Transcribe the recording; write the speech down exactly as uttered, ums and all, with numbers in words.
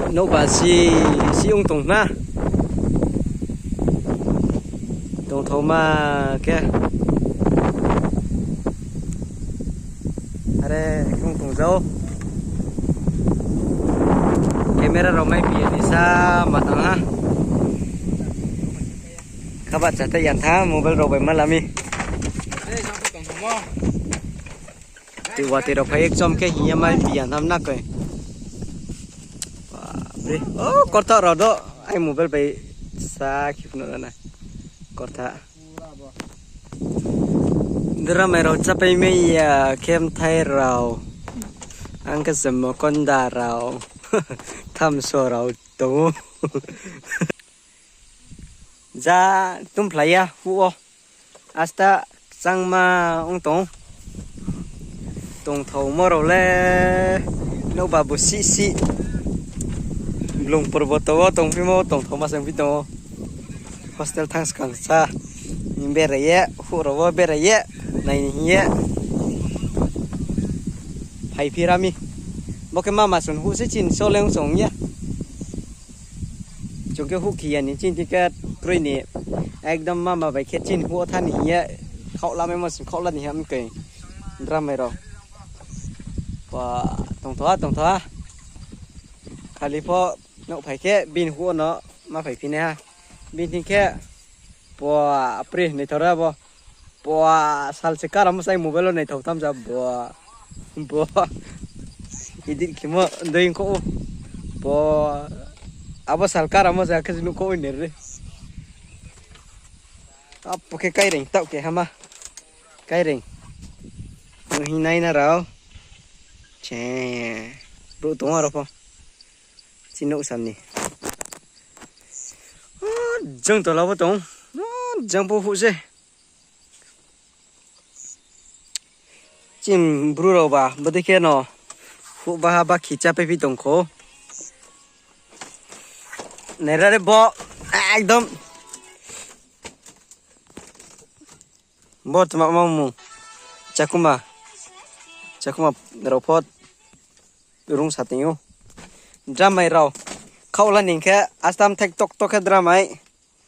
Nouhba si, si ong tong na. Tongthaoma khe. Are, ong tong jao. Camera rao mai pi ya ni sa ma tang ha. Kha bahcha tei yan tha, mobile rao bai ma la mi. Tei watoi rao phai ye chom khe hing ye mai pi ya nam na koi. Bapre. O, kortha rao do. Ai mobile bai sa khe phnuh na na. Kortha. Dramai rao chápai mai ya, khe mthai rao. Ang khe se mokonda rao. Thamso rao tong ou. Ja tumphlai ya huh wo. Asta kchangma ong tong. Tongthaomo rao le nouhba bo sih sih. Blung porboto wo tongphimo tongthaoma se ongphi tong ou. Hostel thanng skang sa. Berai ye, huh rao wo berai ye, nai ni hing ye. Phaiphi ra mi. Bo khe mama sung huh se chini so le ong song ya. Chung khe huh khe ya ni chini khe kroi ni. Ekdom mama bai khe chini huh wo tha ni hing ye. Khaohlamaimo sung khaohla ni ham khe. Dramai rao. Pa, tongtho ha, tongtho ha. Khali pho nouh phai khe bini huh wo no ma phaiphi nai ha. Bini thing khe, pa, apre naithao ra bo. Bo, sal se karamo sai mobile wo naithao tham ja bo. Bo. Edit khemo dei ongkho ou. Bo. Abo sal karamo se akhe nuhkhouh oi nai re. Apo khe kaireng taoh khe hama. Kaireng. Hing nai na rao. Che. Brouh tong aro pho. Chini nouh sam ni. Jang tola pho tong. Jang pho huh se. Chini bru rao ba, bodei khe no huh baha bakhi chápai phi tong kho. Naira re bo, ekdom. Bo tma ma mung. Chakuma. Chakuma rao pho rung sa tong ou. Dramai rao. Khaohla ni khe astam thek tok tok khe dramai.